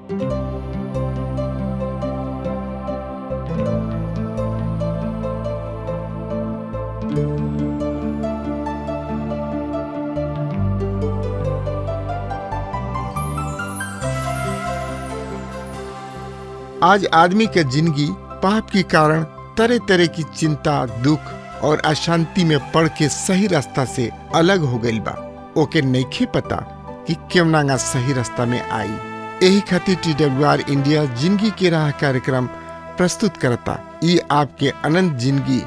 आज आदमी के जिंदगी पाप के कारण तरह तरह की चिंता, दुख और अशांति में पड़ के सही रास्ता से अलग हो गई बा। ओके नइखे पता कि केवनांगा सही रास्ता में आई। यही खातिर TWR India जिंदगी के राह कार्यक्रम प्रस्तुत करता। ये आपके अनंत जिंदगी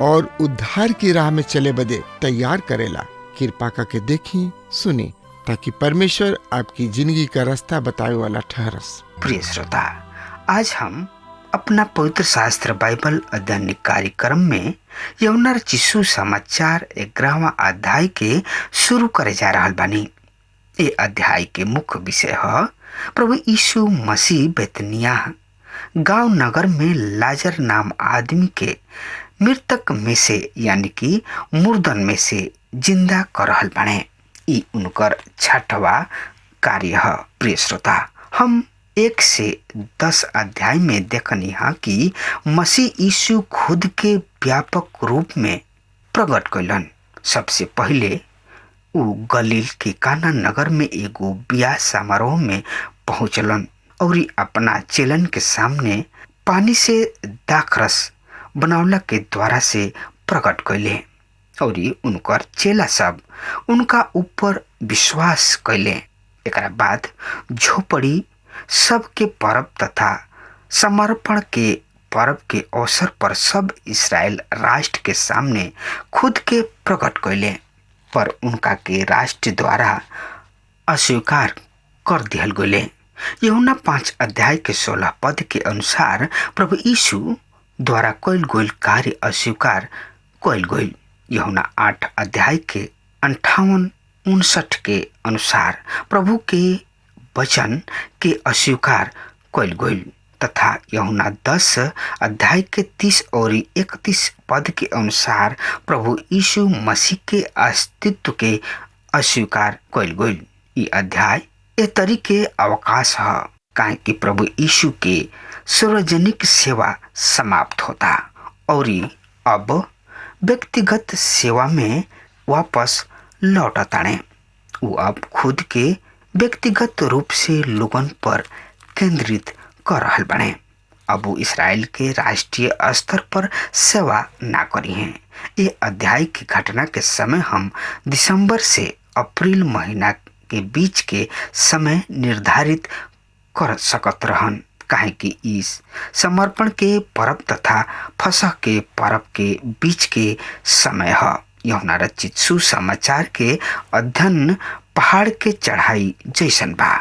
और उद्धार की राह में चले बदे तैयार करेला। कृपा करके देखी सुनी ताकि परमेश्वर आपकी जिंदगी का रास्ता बताए वाला ठहरस। प्रिय श्रोता, आज हम अपना पवित्र शास्त्र बाइबल अध्ययन कार्यक्रम में यौनर चिशु समाचार 11वां अध्याय के शुरू करे जा रहा बानी। ये अध्याय के मुख्य विषय है प्रभु यीशु मसीह बेतनिया गांव नगर में लाजर नाम आदमी के मृतक में से यानी कि मुर्दन में से जिंदा कर रहल बाने। ई उनकर छठवा कार्य है। प्रिय श्रोता, हम 1 से 10 अध्याय में देखनी है कि मसीह यीशु खुद के व्यापक रूप में प्रकट कैलन। सबसे पहले उ गलील के काना नगर में एगो ब्याह समारोह में पहुँचलन और अपना चेलन के सामने पानी से दाखरस बनावला के द्वारा से प्रकट कैले और उनकर चेला सब उनका ऊपर विश्वास कैले। एकरा बाद झोपड़ी सबके पर्व तथा समर्पण के पर्व के अवसर पर सब इसराइल राष्ट्र के सामने खुद के प्रकट कैले, पर उनका के राष्ट्र द्वारा अस्वीकार कर दिहल गए। यूहन्ना 5 अध्याय के 16 पद के अनुसार प्रभु यीशु द्वारा कैल गइल कार्य अस्वीकार कैल गइल। यूहन्ना 8 अध्याय के 58-59 के अनुसार प्रभु के वचन के अस्वीकार कैल गइल तथा यूहन्ना 10 अध्याय के 30 और 31 पद के अनुसार प्रभु यीशु मसीह के अस्तित्व के अस्वीकार कैल गइल। ये अध्याय ए तरीके अवकाश है काहे कि प्रभु यीशु के सार्वजनिक सेवा समाप्त होता और अब व्यक्तिगत सेवा में वापस लौटताने। वो अब खुद के व्यक्तिगत रूप से लोगन पर केंद्रित कर रहल बने। अब वो इसराइल के राष्ट्रीय स्तर पर सेवा ना करी हैं। ये अध्याय की घटना के समय हम दिसंबर से अप्रैल महीना के बीच के समय निर्धारित कर सकत रहन, काहे कि इस समर्पण के पर्व तथा फसह के पर्व के बीच के समय है। यूहन्ना रचित सुसमाचार के अध्ययन पहाड़ के चढ़ाई जैसन बा,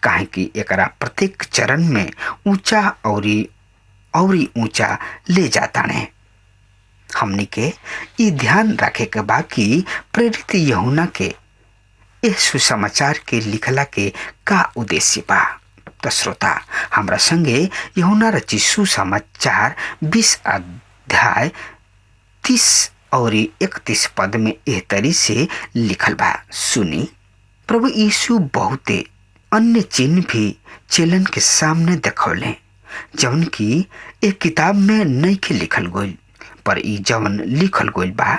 काहे कि एकरा प्रत्येक चरण में ऊंचा और ऊंचा ले जाता ने। हमनी के ई ध्यान रखे के बा कि प्रेरित यूहन्ना के इस सुसमाचार के लिखला के का उद्देश्य बा। त श्रोता, हमरा संगे यूहन्ना रचित सुसमाचार 20 अध्याय 30 और 31 पद में एह तरी से लिखल बा। सुनी, प्रभु यीशु बहुते अन्य चिन्ह भी चेलन के सामने देखौले, जवन की एक किताब में नइखे लिखल गइल, पर ई जवन लिखल गइल बा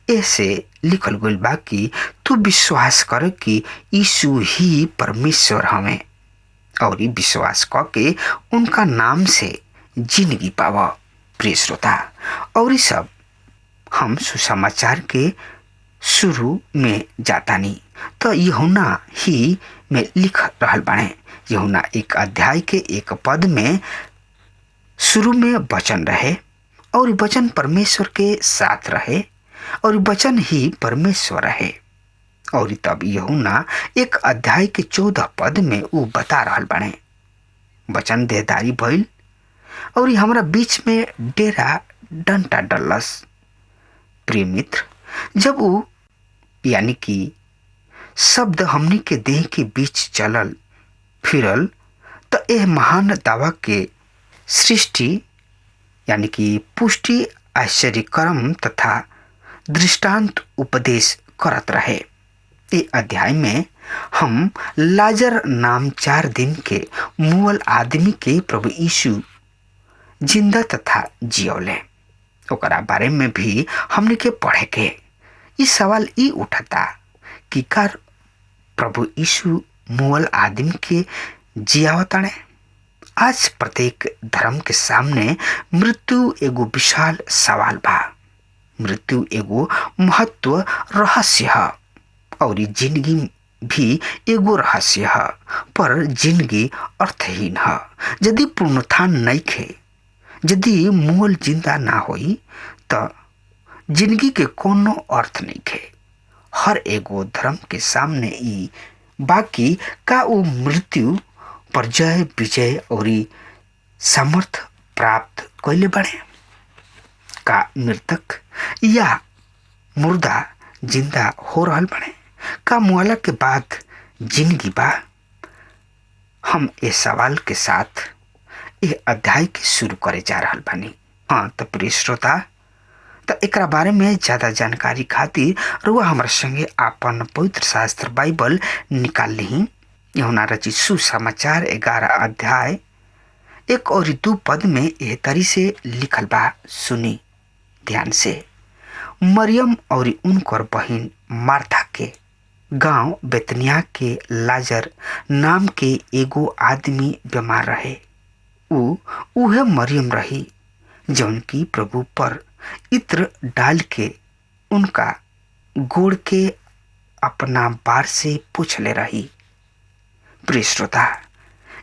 ऐसे लिखल गइल बा कि तू विश्वास कर कि यीशु ही परमेश्वर हवे और ई विश्वास क के उनका नाम से जिंदगी पाव। प्रिय श्रोता, और ई सब हम सुसमाचार के शुरू में जातानी तो यूहन्ना ही में लिख रहल बाणे। यूहन्ना 1 अध्याय के 1 पद में शुरू में वचन रहे और वचन परमेश्वर के साथ रहे और वचन ही परमेश्वर रहे। और तब यूहन्ना 1 अध्याय के 14 पद में वो बता रहल बाणे, वचन देहदारी भइल और हमारा बीच में डेरा डंटा डलस। प्रिय मित्र, जब वो यानी कि शब्द हमनी के देह के बीच चलल फिरल तो यह महान दावा के सृष्टि यानी कि पुष्टि आश्चर्यक्रम तथा दृष्टांत उपदेश करत रहे। ए अध्याय में हम लाजर नाम 4 दिन के मुअल आदमी के प्रभु यीशु जिंदा तथा जियौले, ओकरा बारे में भी हमने के पढ़े के। ई सवाल ई उठता कि कार प्रभु यीशु मुअल आदमी के जियावताड़े? आज प्रत्येक धर्म के सामने मृत्यु एगो विशाल सवाल बा। मृत्यु एगो महत्व रहस्य है और जिंदगी भी एगो रहस्य है, पर जिंदगी अर्थहीन है यदि पुनरुत्थान नहीं खे। यदि मूल जिंदा ना होई तो जिंदगी के कोनो अर्थ नहीं खे। हर एगो धर्म के सामने ई बाकी का वो मृत्यु पर जय विजय और सामर्थ प्राप्त कैले बढ़े? का मृतक या मुर्दा जिंदा हो रहल बने? का मुआला के बाद जिंदगी बा? हम ए सवाल के साथ ये अध्याय के शुरू करे जा रहल बानी। हाँ तो प्रिय श्रोता, तो एकरा बारे में ज़्यादा जानकारी खातिर रुआ हमारे संगे आपन पवित्र शास्त्र बाइबल निकाल ली। यूहन्ना रचित सुसमाचार 11 अध्याय 1 और 2 पद में यह तरी से लिखल बा, सुनी ध्यान से। मरियम और उनकर बहन मार्था के गांव बेतनिया के लाजर नाम के एगो आदमी बीमार रहे। ऊ उहे मरियम रही जौन की प्रभु पर इत्र डाल के उनका गोड़ के अपना बार से पूछ ले रही। प्रिय श्रोता,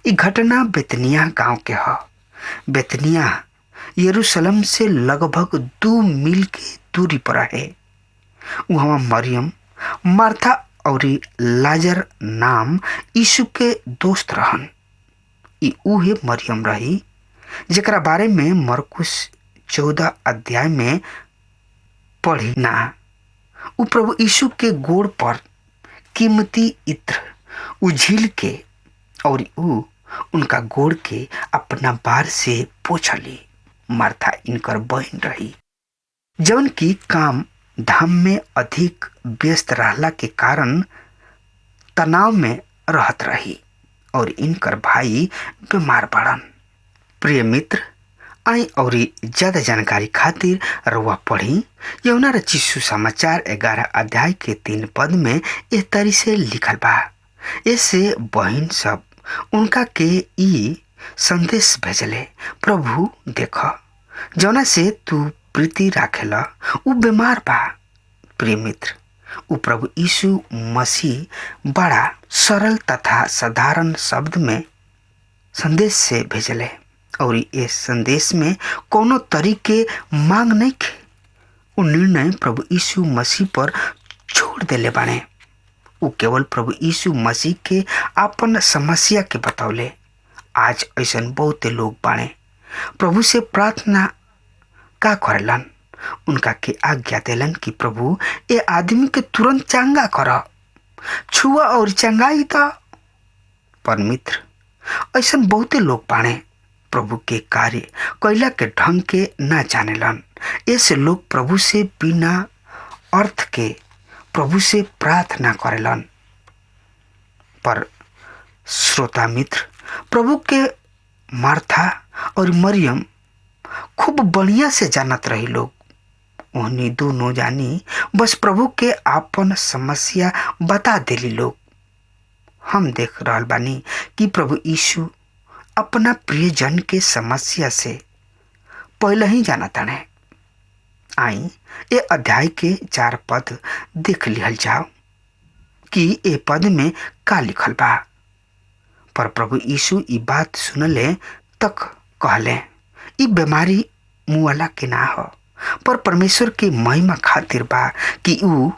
ये घटना बेतनिया गांव के ह। बेतनिया यरूशलेम से लगभग 2 मील के दूरी पर है। वहाँ मरियम, मार्था और लाजर नाम यीशु के दोस्त रहन। ई उहे मरियम रही जेकरा बारे में मरकुस 14 अध्याय में पढ़ी ना। उ प्रभु यीशु के गोड़ पर कीमती इत्र उझिल के और उ उनका गोड़ के अपना बार से पोछली। मार्था इनकर बहन रही जौन की काम धाम में अधिक व्यस्त रहला के कारण तनाव में रहत रही और इनकर भाई बीमार पड़न। प्रिय मित्र, आई और ज़्यादा जानकारी खातिर रुआ पढ़ी यूहन्ना रचित सुसमाचार 11 अध्याय के 3 पद में इस तरी से लिखल बा। ऐसे बहन सब उनका के ई संदेश भेजले, प्रभु देख जौना से तू प्रीति राखेला उ बीमार बा। प्रिय मित्र, उ प्रभु यीशु मसीह बड़ा सरल तथा साधारण शब्द में संदेश से भेजले और ये संदेश में कोनो तरीके मांग नहीं खे। उ निर्णय प्रभु यीशु मसीह पर छोड़ देले बाने। उ केवल प्रभु यीशु मसीह के अपन समस्या के बतौले। आज ऐसा बहुते लोग बाने प्रभु से प्रार्थना का करेलन, उनका के आज्ञा देलन कि प्रभु ए आदमी के तुरंत चंगा कर, छुआ और चंगाई त। पर मित्र, ऐसा बहुते लोग बाने प्रभु के कार्य कैला के ढंग के ना जानेलन। ऐसे लोग प्रभु से बिना अर्थ के प्रभु से प्रार्थना करेलन। पर श्रोता मित्र, प्रभु के मार्था और मरियम खूब बढ़िया से जानत रही लोग। ओहनी दोनों जानी बस प्रभु के आपन समस्या बता देली लोग। हम देख रहल बानी कि प्रभु यीशु अपना प्रियजन के समस्या से पहले ही जाना ताने। आई ये अध्याय के 4 पद देख लिहल जाओ कि ए पद में का लिखल बा। पर प्रभु यीशु ई बात सुनले तक कहले, ई बीमारी मुआला के ना हो, पर परमेश्वर के महिमा खातिर बा कि ऊ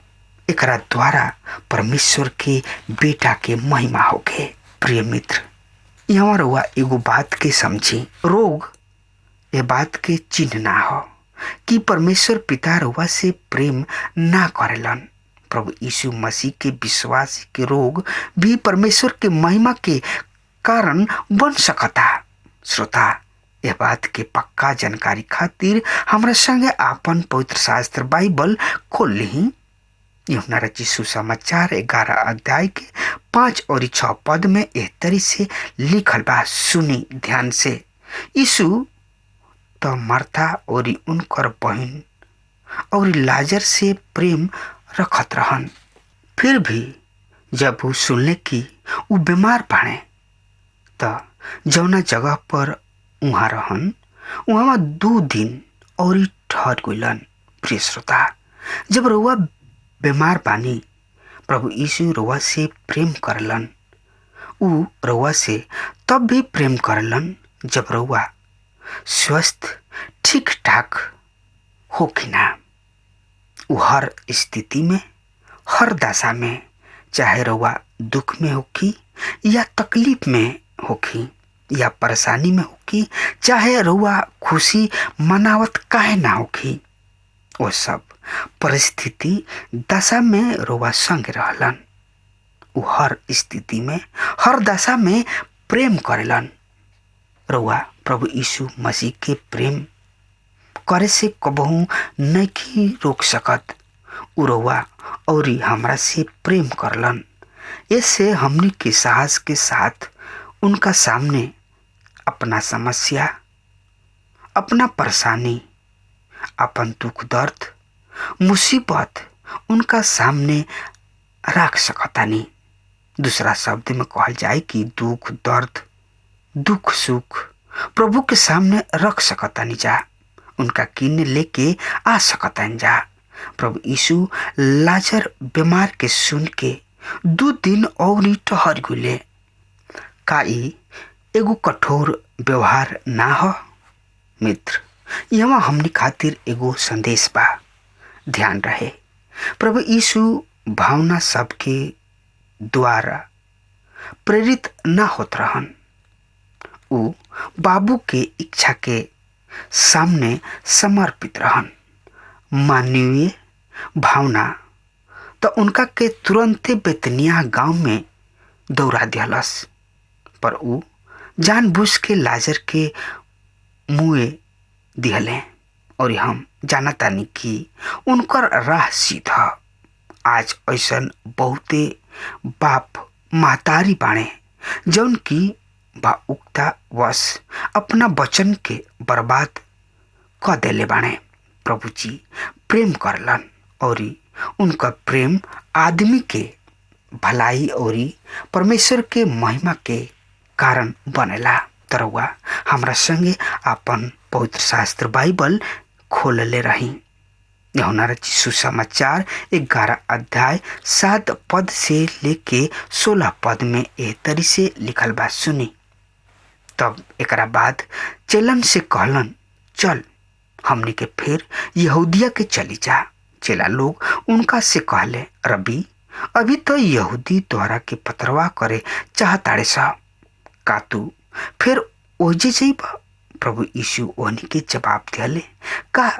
एकरा द्वारा परमेश्वर के बेटा के महिमा होके। प्रिय मित्र, यहाँ रुआ एगो बात के समझी, रोग ये बात के चिन्ह ना हो कि परमेश्वर पिता रुआ से प्रेम ना करेलन। प्रभु यीशु मसीह के विश्वास के रोग भी परमेश्वर के महिमा के कारण बन सकता। श्रोता, यह बात के पक्का जानकारी खातिर हमरा संगे आपन पवित्र शास्त्र बाइबल खोल ली। यूहन्ना रचित सुसमाचार 11 अध्याय के 5 और 6 पद में एह तरी से लिखल बा, सुनी ध्यान से। यीशु तो मार्था और उनकर बहन और लाजर से प्रेम रखत रहन। फिर भी जब वो सुनले कि उ बीमार बाणे त जौना जगह पर उहाँ रहन उहाँ 2 दिन और ठहर गइलन। प्रिय श्रोता, जब रउआ बीमार बानी, प्रभु यीशु रउआ से प्रेम करलन। उ रउआ से तब भी प्रेम करलन जब रउआ स्वस्थ ठीक ठाक हो कि ना। उ हर स्थिति में, हर दशा में, चाहे रउआ दुख में होखी या तकलीफ में होखी या परेशानी में होखी, चाहे रउआ खुशी मनावत काहे ना होखी, वो सब परिस्थिति दशा में रउआ संग रहलन। उ हर स्थिति में, हर दशा में प्रेम करेलन। रउआ प्रभु यीशु मसीह के प्रेम करे से कबहू नहीं रोक सकत। उ रउआ और हमरा से प्रेम करलन। इससे हमनी के साहस के साथ उनका सामने अपना समस्या, अपना परेशानी, अपन दुख दर्द, मुसीबत उनका सामने रख सकतानी। दूसरा शब्द में कहल जाए कि दुख दर्द, दुख सुख प्रभु के सामने रख सकतानी जा, उनका किन लेके आ सकतानी जा। प्रभु यीशु लाजर बीमार के सुन के 2 दिन और ठहर गुले। का ई एगो कठोर व्यवहार ना हो मित्र? यहाँ हमनी खातिर एगो संदेश बा, ध्यान रहे। प्रभु यीशु भावना सबके द्वारा प्रेरित ना होत रहन। उ बाबू के इच्छा के सामने समर्पित रहन। मानवीय भावना तो उनका के तुरंते बेतनिया गांव में दौड़ा दियालस, पर उ जानबूझ के लाजर के मुँह दिहले। और हम जानतानी कि उनकर राह सीधा। आज ऐसन बहुते बाप महतारी बाणे जौन की भावुकता वश अपना वचन के बर्बाद क देले बाणे। प्रभु जी प्रेम करलन और उनका प्रेम आदमी के भलाई और परमेश्वर के महिमा के कारण बनेला। तरवा हमरा संगे अपन पवित्र शास्त्र बाइबल खोल ले रही। यूहन्ना रचित सुसमाचार 11 अध्याय 7 पद से लेके 16 पद में एह तरी से लिखल बा, सुनी। तब एकरा बाद चेलन से कहलन, चल हमनी के फिर यहूदिया के चली जा। चेला लोग उनका से कहले, रबी अभी तो यहूदी तोहरा के पथरवा करे चाहताड़े सा, का तू फिर ओजे जइब? प्रभु यीशु ओहनी के जवाब दिहले, का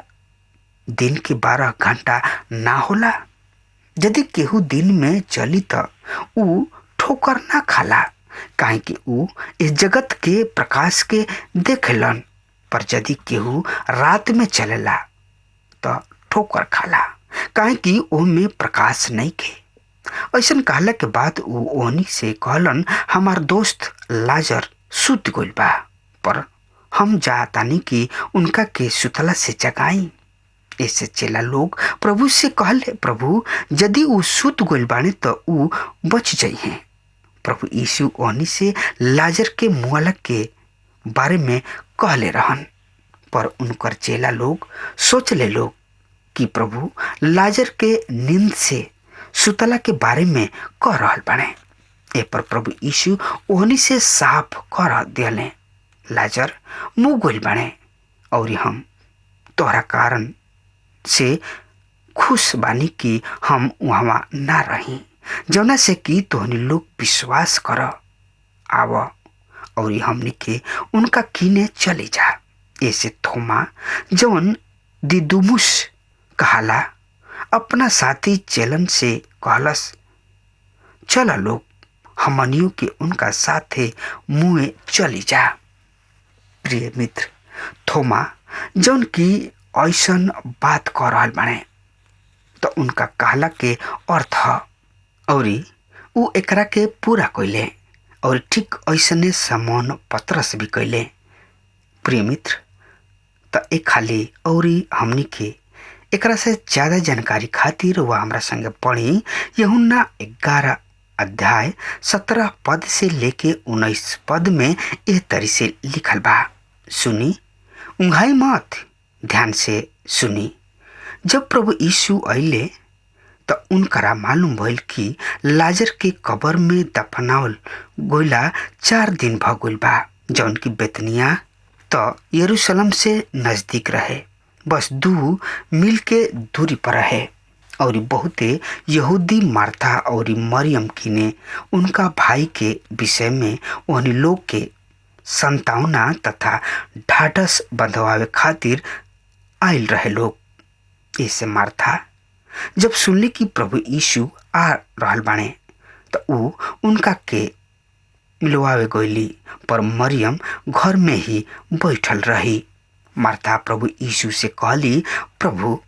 दिन के 12 घंटा ना होला? यदि केहू दिन में चली त ऊ ठोकर ना खाला, काहे कि ऊ इस जगत के प्रकाश के देखलन। पर यदि केहू रात में चलेला त ठोकर खाला, काहे कि ओमे प्रकाश नहीं के। ऐसन कहला के बाद ऊ ओहनी से कहलन, हमार दोस्त लाजर सुत गइल बा, पर हम जातानी कि उनका के सुतला से जगाई। ऐसे चेला लोग प्रभु से कहले, प्रभु यदि ऊ सुत गइल बाने त ऊ बच जाइहे। प्रभु यीशु ओहनी से लाजर के मुआला के बारे में कहले रहन, पर उनकर चेला लोग सोच ले लोग कि प्रभु लाजर के नींद से सुतला के बारे में कह रहल बाने। ए पर प्रभु यीशु ओहनी से साफ कर दिले, लाजर मुँह गइल बाने और हम तोहरा कारण से खुश बानी कि हम वहाँ ना रही, जौना से कि तोहनी लोग विश्वास कर आव और हमनी के उनका किने चले जा। ऐसे थोमा जौन दिदुमुस कहाला अपना साथी चेलन से कहलस, चला लोग हमनियों के उनका साथे मुँह चली जा। प्रिय मित्र, थोमा जौन की ऐसन बात कर रहल बाने तो उनका कहला के अर्थ ह और ऊ एकरा के पूरा कैले और ठीक ऐसने समन पतरस भी कैले। प्रिय मित्र, त एक खाली और हमनी के एकरा से ज़्यादा जानकारी खातिर वह हमरा संगे पढ़ी यूहन्ना 11 अध्याय 17 पद से लेके 19 पद में एह तरी से लिखल बा। सुनी, उंघाई मत, ध्यान से सुनी। जब प्रभु यीशु अइले त उनकरा मालूम भइल कि लाजर के कब्र में दफनावल गोइला 4 दिन भ गइल बा, जौन की बेतनिया त यरूशलेम से नज़दीक रहे, बस 2 मील के दूरी पर रहे। और बहुते यहूदी मार्था और मरियम किने उनका भाई के विषय में ओहनी लोग के संतावना तथा ढाढ़स बंधवावे खातिर आयल रहे लोग। ऐसे मार्था जब सुनली कि प्रभु यीशु आ रहल बाणे त ऊ उनका के मिलवावे गईली, पर मरियम घर में ही बैठल रही। मार्था प्रभु यीशु से कहली, प्रभु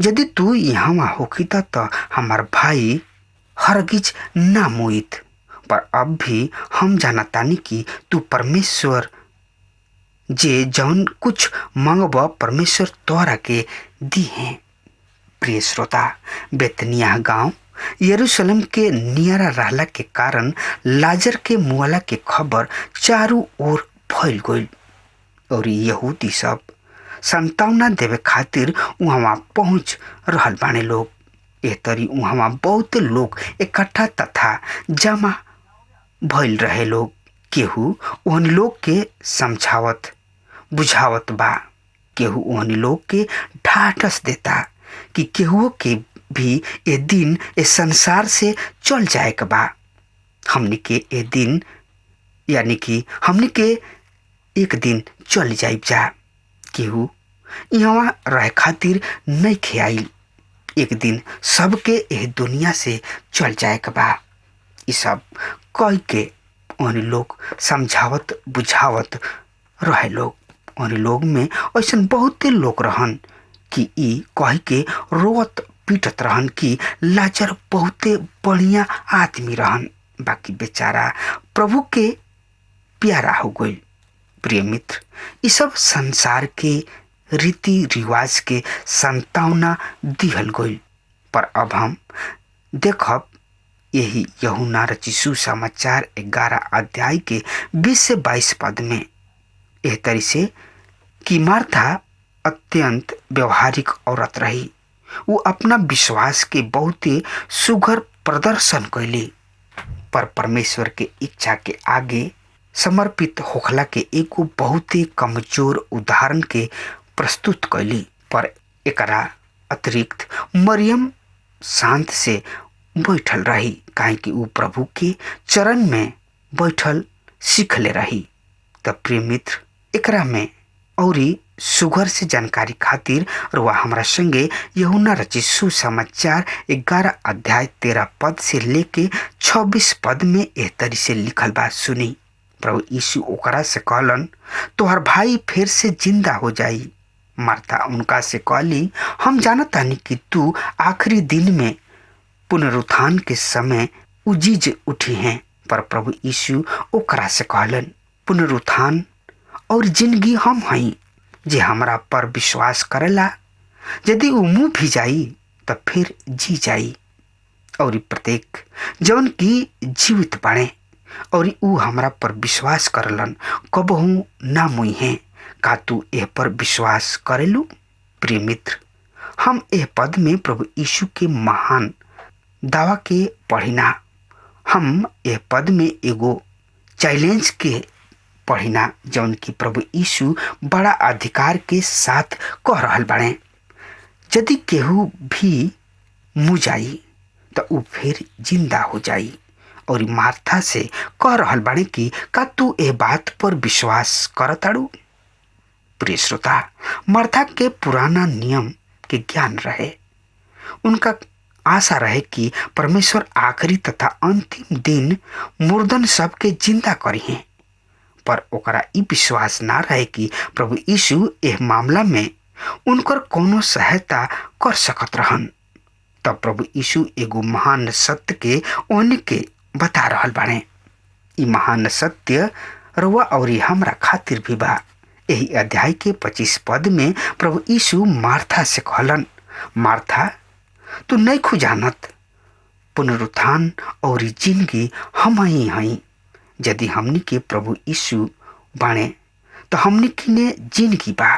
यदि तू यहाँ होखी त हमार भाई हरगिज ना मुइत, पर अब भी हम जानतानी कि तू परमेश्वर जे जौन कुछ मांगब परमेश्वर तोहरा के दी हैं। प्रिय श्रोता, बेतनिया गांव यरूशलेम के नियरा रहला के कारण लाजर के मुआला के खबर चारों ओर फैल गई और यहूदी सब संतावना देवे खातिर वहाँ पहुँच रहल बाने लोग। एह तरी वहाँ बहुत लोग इकट्ठा तथा जमा भइल रहे लोग। केहू ओहन लोग के समझावत बुझावत बा, केहू ओहन लोग के ढाढ़स देता कि केहू के भी ए दिन ए संसार से चल जाए के बा। हमनी के ए दिन यानी कि हमनी के एक दिन चल जाइब जा। केहू यहाँ रहे खातिर नहीं खेआइल, एक दिन सबके एह दुनिया से चल जाए के बा। ई सब कह के ओहन लोग समझावत बुझावत रहे लोग। ओहन लोग में ऐसन बहुते लोग रहन कि ई कह के रोवत पीटत रहन कि लाजर बहुते बढ़िया आदमी रहन, बाकी बेचारा प्रभु के प्यारा हो गई। प्रिय मित्र, ये सब संसार के रीति रिवाज के संतावना दिहल गई, पर अब हम देखब यही यूहन्ना रचित सुसमाचार 11 अध्याय के 20 से 22 पद में एह तरी से कि मार्था अत्यंत व्यवहारिक औरत रही। वो अपना विश्वास के बहुत ही सुघर प्रदर्शन कैली, पर परमेश्वर के इच्छा के आगे समर्पित होखला के एगो बहुत ही कमजोर उदाहरण के प्रस्तुत कैली। पर एकरा अतिरिक्त मरियम शांत से बैठल रही, काहे कि ऊ प्रभु के चरण में बैठल सीखले रही। त प्रिय मित्र, एकरा में औरी सुघर से जानकारी खातिर रुआ हमरा संगे यूहन्ना रचित सुसमाचार 11 अध्याय 13 पद से लेके 26 पद में एह तरी से लिखल बा। सुनी, प्रभु यीशु ओकरा से कहलन, तोहर भाई फिर से जिंदा हो जाई। मार्था उनका से कहली, हम जानतानी कि तू आखिरी दिन में पुनरुत्थान के समय उजीज उठी हैं। पर प्रभु यीशु ओकरा से कहलन, पुनरुत्थान और जिंदगी हम हई, जे हमरा पर विश्वास करेला यदि ऊ मुँह भी जाई त फिर जी जाई, और प्रत्येक जौन की जीवित बाणे और ऊ हमरा पर विश्वास करलन कबहू ना मुई हैं। का तू एह पर विश्वास करेलू? प्रिय मित्र, हम एह पद में प्रभु यीशु के महान दावा के पढ़िना। हम एह पद में एगो चैलेंज के पढ़िना जौन की प्रभु यीशु बड़ा अधिकार के साथ कह रहल बाड़े, यदि केहू भी मुँह जाई त ऊ फिर जिंदा हो जाई। और मार्था से कह रहल बाड़े कि का तू एह बात पर विश्वास करताड़ू? प्रिय श्रोता, मार्था के पुराना नियम के ज्ञान रहे, उनका आशा रहे कि परमेश्वर आखिरी तथा अंतिम दिन मुर्दन सबके जिंदा करी हैं, पर ओकरा ई विश्वास ना रहे कि प्रभु यीशु एह मामला में उनकर कोनो सहायता कर सकत रहन। तब प्रभु यीशु एगो महान सत्य के ओने के बता रहल बाड़े। ई महान सत्य रुआ और हमरा खातिर भी बा। यही अध्याय के 25 पद में प्रभु यीशु मार्था से कहलन, मार्था तू नहीं खुजानत, पुनरुत्थान और जिंदगी हम ही हई। यदि हमनी के प्रभु यीशु बाणे तो हमनी किने जिंदगी बा।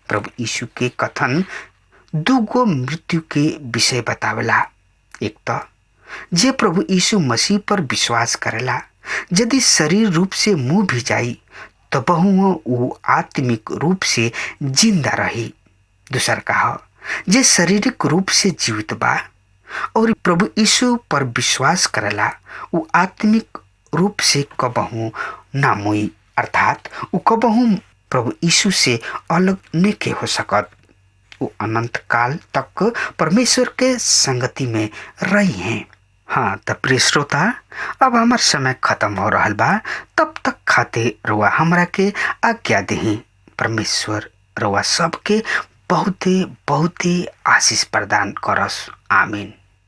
प्रभु यीशु के कथन दूगो मृत्यु के विषय बतावेला। एक तो जे प्रभु यीशु मसीह पर विश्वास करेला, यदि शरीर रूप से मुँह भी जाई तो बहु वो आत्मिक रूप से जिंदा रही। दूसर कहा जे शारीरिक रूप से जीवित बा और प्रभु यीशु पर विश्वास करेला वो आत्मिक रूप से कबहू ना मुई, अर्थात वो कबहू प्रभु यीशु से अलग नहीं के हो सकत। वो अनंत काल तक परमेश्वर के संगति में रही हैं। हाँ त प्रिय श्रोता, अब हमार समय खत्म हो रहा बा। तब तक खाते रुआ हमरा के आज्ञा दही। परमेश्वर रुआ सबके बहुते बहुते आशीष प्रदान करस। आमीन।